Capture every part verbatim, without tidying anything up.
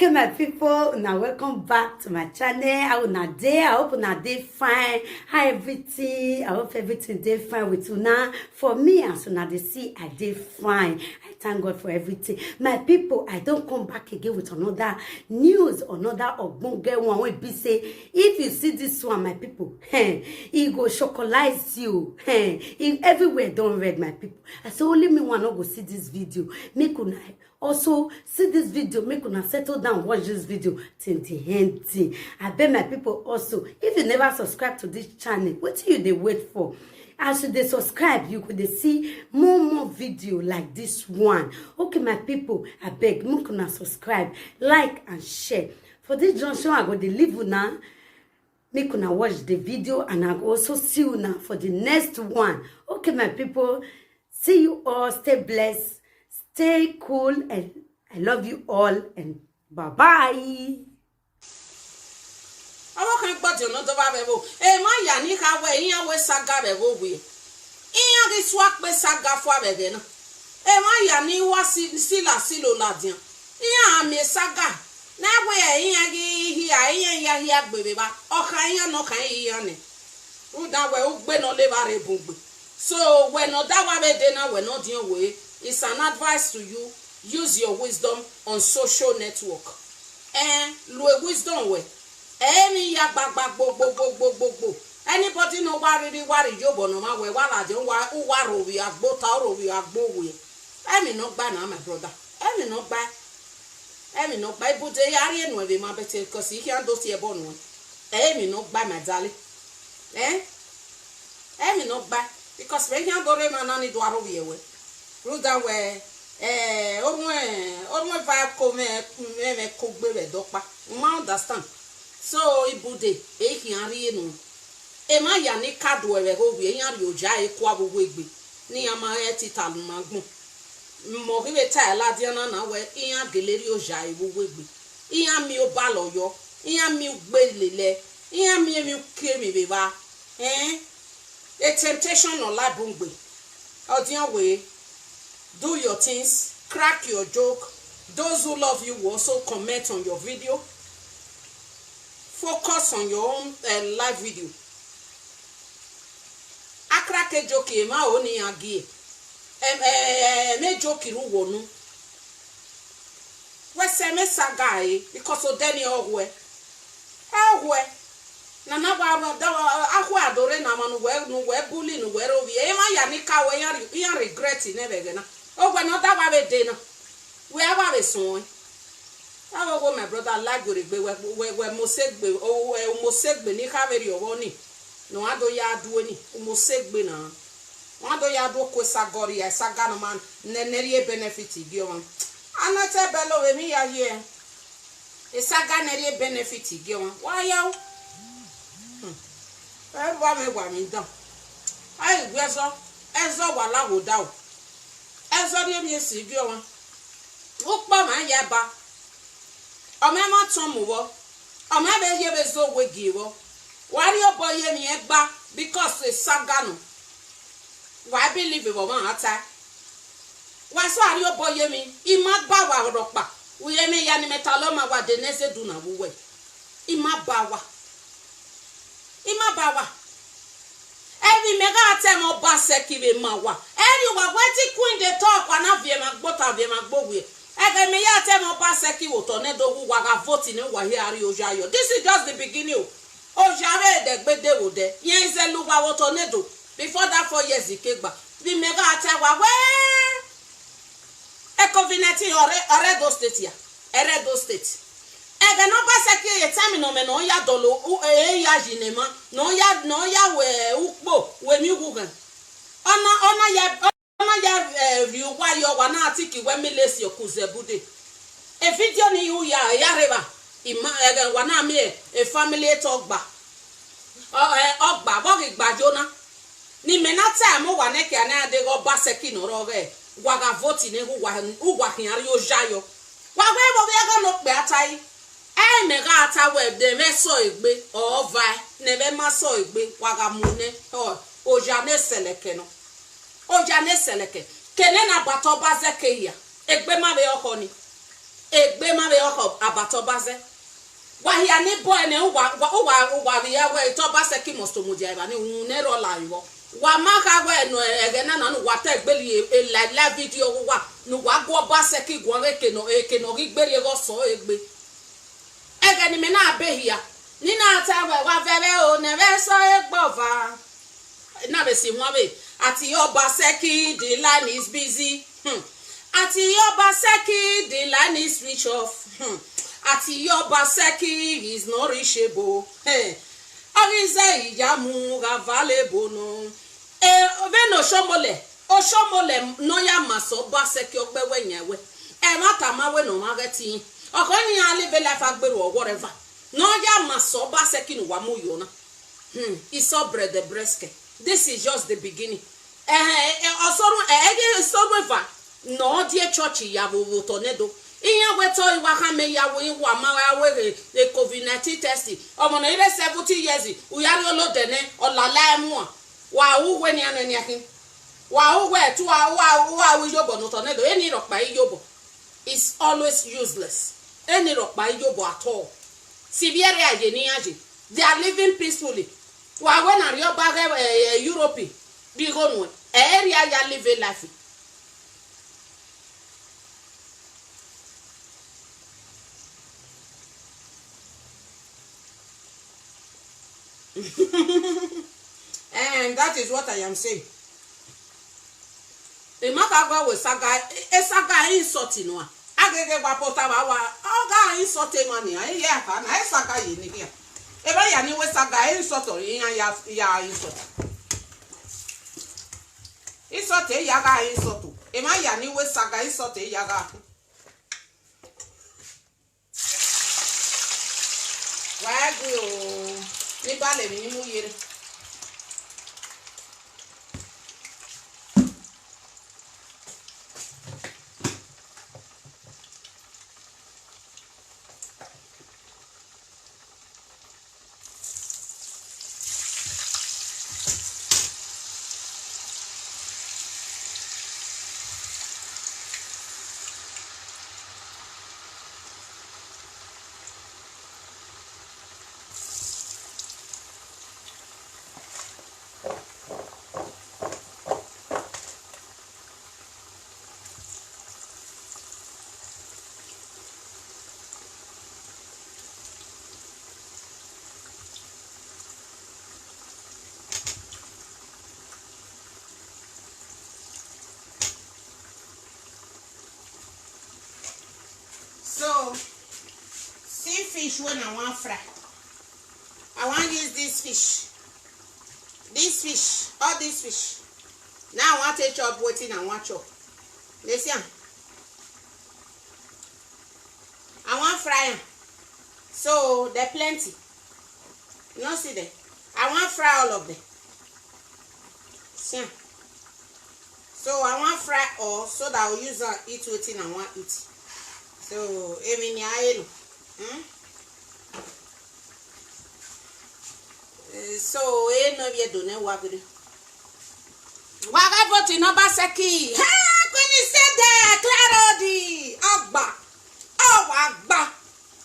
Okay, my people, now welcome back to my channel. How una dey? I hope una dey fine. How everything? I hope everything dey fine with una. For me, as una dey see, I dey fine. I thank God for everything. My people, I don come back again with another news, another ogbonge one wey be say, if you see this one, my people, eh, e go chocolize you. Eh, e, everywhere don red, my people. I say only me one no go see this video. Make una also see this video, make una settle down, watch this video till the ending. I beg my people also, if you never subscribe to this channel, wetin you dey wait for? As you dey subscribe, you go dey see more more video like this one. Okay, my people, I beg, make una subscribe, like and share. For this junction, I go dey leave una. Make una watch the video and I go also see una for the next one. Okay, my people, see you all. Stay blessed, stay cool, and I love you all, and bye bye. Ọvbokhan gbọdọ nọ dọba vbe ẹvbo. Emwa ya ni kha wẹ iran wẹ saga vbe ẹvbo wẹ. Iran ghi su akpe saga fua vbe ẹghẹ na. Emwa ya ni wa si, sila silo ladian. Iran a miẹn saga. Na wẹ iran ghi hia, iran ya hia gbe vbe evba. Ọ khan iran nọ khan iran nẹ. Rhunmwuda wẹ ugbe ne ọ le evba rre bun gbe. So, wẹ ne ọ da wa vbe de na, wẹ ne ọ diọn wẹ, it's an advice to you, use your wisdom on social network. Ẹn, lu wisdom wẹ. Ẹ i re emwi ya gbagba gbogbogbogbogbogbo. Anybody ne ọ wa rhirhi wa rre iyobọ ne ọmwa wẹ, wa ladian, u wa, u wa rhovbiẹ agbo ta, u rhovbiẹ agbo wẹ. Emwi ne ọ gba na, my brother. Emwi ne ọ gba. Emwi ne ọ gba, ibude ya rhie nuẹn vbe ma bẹtẹ, because I khian do tie ẹbọ nuẹn. Emwi ne ọ gba, my darling. Eh? Emwi ne ọ gba, because vbe khian do rre emwa na ni do aro vbiẹ wẹ. Rhunmwuda wẹ, eh, orhuẹn, orhuẹn eva ko mwẹ, mwẹ, mwẹ ko gbe vbe ẹdẹ ọkpa. U ma understand? So, ibude, e I khian rhie nuẹn. Emwa ya ni ka do ẹvbo wẹ, iran rhie oja ẹre kua vbe uwu egbe, ne iran ma ghẹ tita ne ima gbọn. Mẹ ọ ghi vbe ta ẹre ladian na na wẹ, iran gele rhie oja ẹre vbe uwu egbe. Iran miẹn obalọ yọ, iran miẹn ugbe lele, iran miẹn emwi ukiemwi vbe evba. Ẹn? A temptation nọ la bun gbe. Ọdiọn wẹ, do your things, crack your joke. Those who love you will also comment on your video. Focus on your own, eh, live video. A crack joke, emwa ro ne iran gie. Em, eh, mẹ joke ru wo nu. Wẹ sẹ mẹ saga ẹre, because odẹ ni ọ wẹ. Ẹ wẹ. Nana wa, wa, da wa, a khue a do rre ne ọmwa ne uwẹ, ne uwẹ bully, ne uwẹ rhovbiẹ. Emwa ya ni ka wẹ, iran re-, iran regret nẹ vbe ẹghẹ na. Owẹ ne ọ da wa vbe de na. Wẹ a wa vbe suẹn. Avbe owo, my brother, like wẹ rre egbe, wẹ, wẹ, wẹ mose egbe, o, wẹ mose egbe ne I kha vbe rhie ọvbọ ni. Ne uwa do ya due ni, u mose egbe na. Uwa do ya do ku esaga ọrria, esaga ne ọ ma nẹ, ne rhie benefit gie ọmwa. A na te bẹlẹ ovbi emwi ya ye. Esaga ne rhie benefit gie ọmwa. Wa ya o. Hmm. Ẹ wa mwẹ wa mwẹ dan. A i gu ẹzọ, ẹzọ wa la wo da o. Ẹzọ rhie emwi esi gie ọmwa. Ukpọ ma ya ba. Ọ mwẹ mwa tọn mu vbọ. Ọ mwẹ vbe ye vbe zẹ owe gie vbọ. Wa rhie obọ ye emwi ẹgba, because esaga nọ. Wa believe vbe ọmwa a ta. Wa so a rhie obọ ye emwi, I ma ba wa rhọkpa. Uye mwẹ ya ne imẹ ta lọ ma wa de ne ẹzẹ du na vbe uwẹ. I ma ba wa. I ma ba wa. Emwi mẹ gha ta ẹmwẹ Ọbasẹki vbe ma wa. Ẹ rhie uwa wẹ te Queen dey talk, wa na viẹ emwa gbe ota, viẹ emwa gbe owiẹ. Ẹghẹ mẹ ya ta ẹmwẹ Ọbasẹki vbe otọ nẹ do, uwa gha vote nẹ, uwa hia rrie oya yọ. This is just the beginning o. Oya vbe dẹgbe de vbe odẹ. Rẹn zẹ lu uwa vbe otọ nẹ do. Before that four years ke gba. Vbe mẹ gha ta wa wẹ. E covid nineteen ọre, ọre Edo State ya, ẹre Edo State. Ẹghẹ ne Ọbasẹki ye time ne ọ mẹ ne ọ ya dọlọ u-, e ya yi ne emwa, ne ọ ya, ne ọ ya wẹ ukpo, wẹ emwi ughughan. Ọ na, ọ na ya, ọ na ya, eh, rhie uwa yọ, wa na tiki wẹ milesi ọkuzẹ bude. E video ni ru ya, ya rre evba, ima, ẹghẹ wa na miẹn, e family eto ọgba. Ọ, eh, ọgba, vbọ ghi gba yo na. Ne imẹ na ta ẹmwẹ uwa nẹ, kia na ya deghẹ Ọbasẹki ne ọ rrọọ ghẹ, wa gha vote nẹ, uwa, uwa khian rrie oya yọ. Wa wẹ vbe ovbi ẹghẹ ne okpia ta yi. Ẹ i mẹ gha ta wẹ, ne ẹmwẹ sọ egbe, ọ vae, ne ẹmwẹ ma sọ egbe, wa gha mu nẹ, ọ, oya ne sẹlẹkẹ nọ. Oya ne sẹlẹkẹ. Kene na bata Ọbasẹki hia, egbe ma vbe ọkhọ ni. Egbe ma vbe ọkhọ abatọ Ọbasẹ. Wa hia ni bọ ẹnẹ, uwa, uwa, uwa, uwa vbe ya wẹ etọ Ọbasẹki must mudia evba ni, uhunmwu ne rọ la vbọ. Wa ma kha wẹ nọ ẹghẹ na na ne uwa ta gbele e, e la, la video uwa, ne uwa gu Ọbasẹki guan eke nọ, eke nọ ghi gberrieghe ọsọ egbe. Ẹghẹ ne imẹ na be hia, ne I na ta wẹ, wa vẹ vbe o, ne ẹmwẹ sọ egbe ọva. Na vbe si wan vbe, àti Ọbasẹki, the line is busy. Hmm. Àti Ọbasẹki, the line is switch off. Hmm. Àti Ọbasẹki is not reachable. Hey. Ọ ghi zẹ iyamu gha available nọ. E, vbene Oshomole, Oshomole ne ọ ya ma sẹ Ọbasẹki ọgbẹwẹ yan wẹ. Ẹmwata ma wẹ ne ọmwa ghẹ te iran. Ọ khẹ ne iran live life agberhu whatever. Ne ọ ya ma sẹ Ọbasẹki ne uwa mu yọ na. Hmm, isọ brẹdẹ brẹskẹ. This is just the beginning. Ẹhẹn, ẹ, ọ sọrọ, ẹ, ẹ, ẹ sọrọ eva ne ọ die church ya vbe, vbe otọ nẹ do. Iran wẹ te ọ i wa khama ya vbe, wa ma wa wẹ e, e covid nineteen test. Ọmọ ne ọ i re seventy years, u ya rhie olodẹ nẹ, ọ lala ẹmwẹ uan. Wa ru uwẹ nian nẹ nian khin. Wa ru uwẹ te uwa, uwa, uwa ru iyobọ ne otọ nẹ do. Eni rhọkpa iyobọ. Is always useless. Eni rhọkpa iyobọ at all. Sivbi ẹre a ye ne iran ye. They are living peacefully. Wa wẹ ne Arriọba ghẹ, eh, eh, Europe, rhie igho nuẹn. Ẹ i rhie ya live a life. And that is what I am saying. I ma kha gua wẹ saga, e saga i insult nua. A gheghe wa pota vbe awa, ọ gha insult emwa nian, iye akha na, e saga ye ne khian. Emwa ya ni wẹ saga, e insult ọre iran ya, ya insult. Insult ya gha insult. Emwa ya ni wẹ saga, insult ya gha. Wa gui o, ne I ba lẹ emwi ne I mu ye rre. So, see fish wey I wan fry. I wan use this fish. This fish, all this fish. Now I wan take chop wetin I wan chop. You see am? I wan fry am. So, dem plenty. You no see dem? I wan fry all of them. See am? So, I wan fry all so that I will use am eat wetin I wan eat. So, emwi ne a he no. Hmm? Eh, so, e no vbe do ne wa gbe. Wa gha vote ne Ọbasẹki. Ha, Queen Izede, Clarody. Ọgba. Ọ wa gba.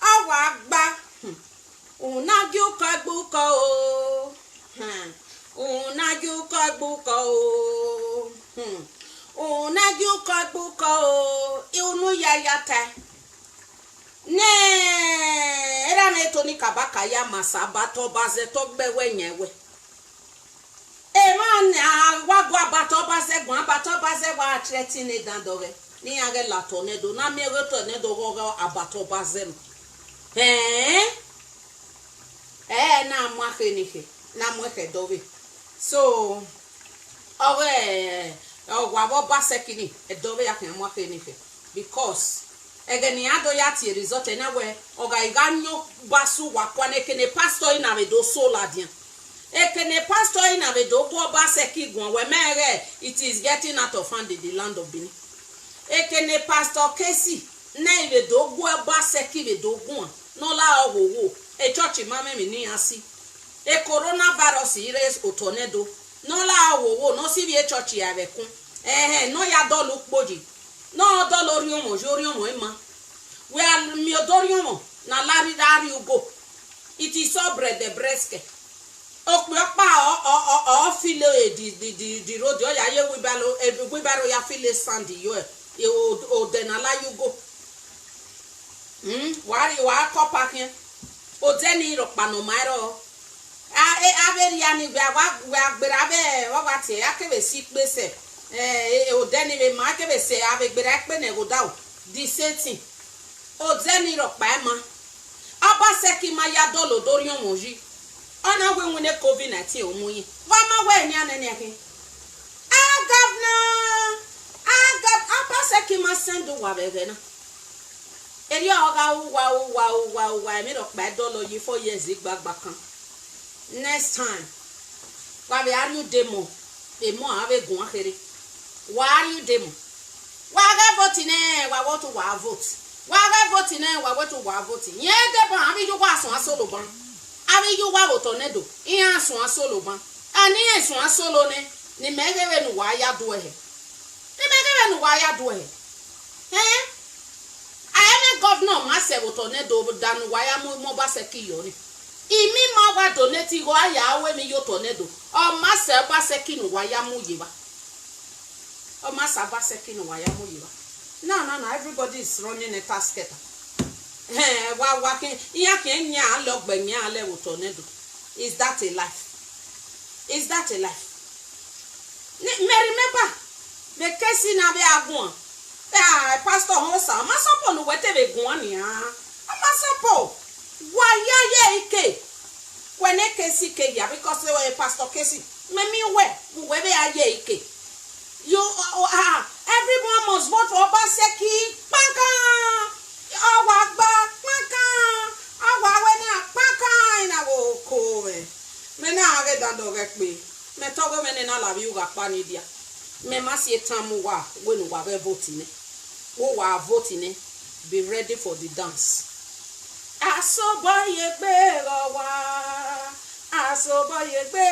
Ọ wa gba. Hmm. Una gi ukọ gbe ukọ o. Hmm. Una gi ukọ gbe ukọ o. Hmm. Una gi ukọ gbe ukọ o. Unu ya ya ta. Ne, erha ne Tony Kabaka ya ma sẹ abatọ Ọbasẹ tọ gbe wẹ yan wẹ. Emwa ne a wa gu abatọ Ọbasẹ guan, abatọ Ọbasẹ wa threaten ne dan dọghẹ. Ne iran ghẹ la otọ nẹ do, na miẹn ghe otọ nẹ do ghọghọ abatọ Ọbasẹ nọ. Ẹn? Ẹ na mu akhe ni khe, na mu ẹkhẹ dọvbe. So, ọghe, ọ wa vbe Ọbasẹki ni, ẹdọvbe ya khian mu akhe ni khe. Because ẹghẹ ne iran do ya tie result ẹna wẹ, ọ gha i gha yan Ọbasẹ uwa kua ne ekene pastor i na vbe do so ladian. Ekene pastor i na vbe do gu Ọbasẹki guan wẹ mẹ ghẹ, it is getting out of hand in the land of Benin. Ekene pastor Casey, ne i vbe do gu Ọbasẹki vbe do guan, ne ọ la ọ wo wo, e church ma mwẹ emwi ne iran si. E coronavirus i re otọ nẹ do, ne ọ la ọ wo wo, ne ọ si vbe e church ya vbe ẹkun. Ẹhẹn, ne ọ ya dọlọ ukpo yi, ne ọ dọlọ orhiọnmwọ yi, orhiọnmwọ ima. Wẹ a miẹn odorhiọnmwọ ne a la rhirhi a rrie ugo. It is so bread bread. Okpia ọkpa ọ, ọ, ọ, ọ file the, the, the, the road, ọ ya ye wheelbarrow, eh, wheelbarrow ya file sand yọ, eh, o-, odẹ ne a la ye ugo. Hmm, wa rri, wa kọpa khian. Odẹ ni rhọkpa ne ọ ma rrọọ. A, e, avbe erriọ ni, wẹ a wa, wẹ a gberra vbe, wa wa tie, a kevbe si ikpe sẹ, eh, eh, odẹ ni vbe ma, a kevbe sẹ, a vbe gberra ikpe ne ẹghẹ odaro, the same thing. Odẹ ni rhọkpa ima. Obaseki ma ya dọlọ odorhiọnmwọ yi. Ọ na wẹ iwinna covid nineteen ọ mu yi. Wa ma wẹ enian nene ẹkhin. A governor, a gov-, Obaseki ma send uwa vbe ẹghẹ na. Erriọ ọ gha ru uwa, uwa, uwa, uwa, emwi rhọkpa i dọlọ yi four years igbagba kan. Next time, wa vbe a rrie udemọ, emọ a vbe guan kherhe. Wa a rrie udemọ. Wa ghẹ vote nẹ, wa vote, wa vote. Wa ghẹ vote nẹ, wa vote, wa vote. Rẹn deba, avbe iye uwa suẹn asolo ban. Avbe iye uwa vbe otọ nẹ do, iran suẹn asolo ban. Ẹni iran suẹn asolo nẹ, ne imẹ ghe vbene uwa ya do ẹhẹ. Ne imẹ ghe vbene uwa ya do ẹhẹ. Ẹn? A, emwi governor ma sẹ vbe otọ nẹ do, da ne uwa ya mu, mu Obaseki yọ ni. Imẹ ma wa donate igho a ya ru emwi ye otọ nẹ do. Ọ ma sẹ Obaseki ne uwa ya mu ye evba. Ọ ma sẹ Obaseki ne uwa ya mu ye evba. Now, now, now, everybody is running a tasketa. Ẹn, wa, wa khin, iran khian yan lẹ ọgbẹ, yan lẹ vbe otọ nẹ do. Is that a life? Is that a life? Ni, mẹ remember, vbe case na vbe a guan. Ah, pastor họn Osa, ọ ma suppose ne uwẹ te vbe guan nian. Ọ ma suppose. Wa ya ye ike. Wẹ ne case ke ya, because, eh, pastor case, mẹ miẹn uwẹ, uwẹ vbe a ye ike. You, uh, uh, ah, everyone must vote for Obaseki. Kpankan! Ọ wa gba kpankan! Ọ wa wẹ na kpankan! I na wo ko mwẹ. Mẹ na ghe dandọ ghẹ kpe. Mẹ tọghọ mwẹ ne na la vbe ugha kpa ni dia. Mẹ ma si etan mu uwa, wẹ ne uwa ghẹ vote nẹ. Wẹ uwa vote nẹ, be ready for the dance. Asobọ ye gbe ọwa, asobọ ye gbe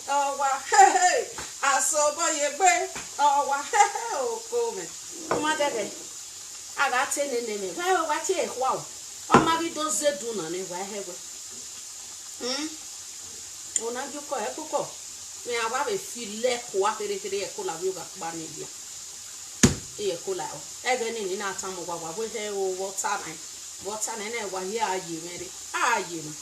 ọwa, hehe, asobọ ye gbe ọwa, hehe, oko mwẹ. Ma dẹghẹ, a gha te nene mwẹ, wa, wa tie ekhua o. Ọ ma ghi do ze du na nẹ, wa hẹ wẹ. Hmm? Ọna gie ukọ, ẹkukọ, mẹ a wa vbe fi lẹ kua kherhe kherhe, ẹko la vbe ugha kpa ni dia. Iye ko la o. Ẹghẹ nii ne I na tama uwa, wa wẹ hẹ o, vbe ọ ta na, vbe ọ ta na, nẹ wa hia a ye mwẹ rre. A ye mwẹ.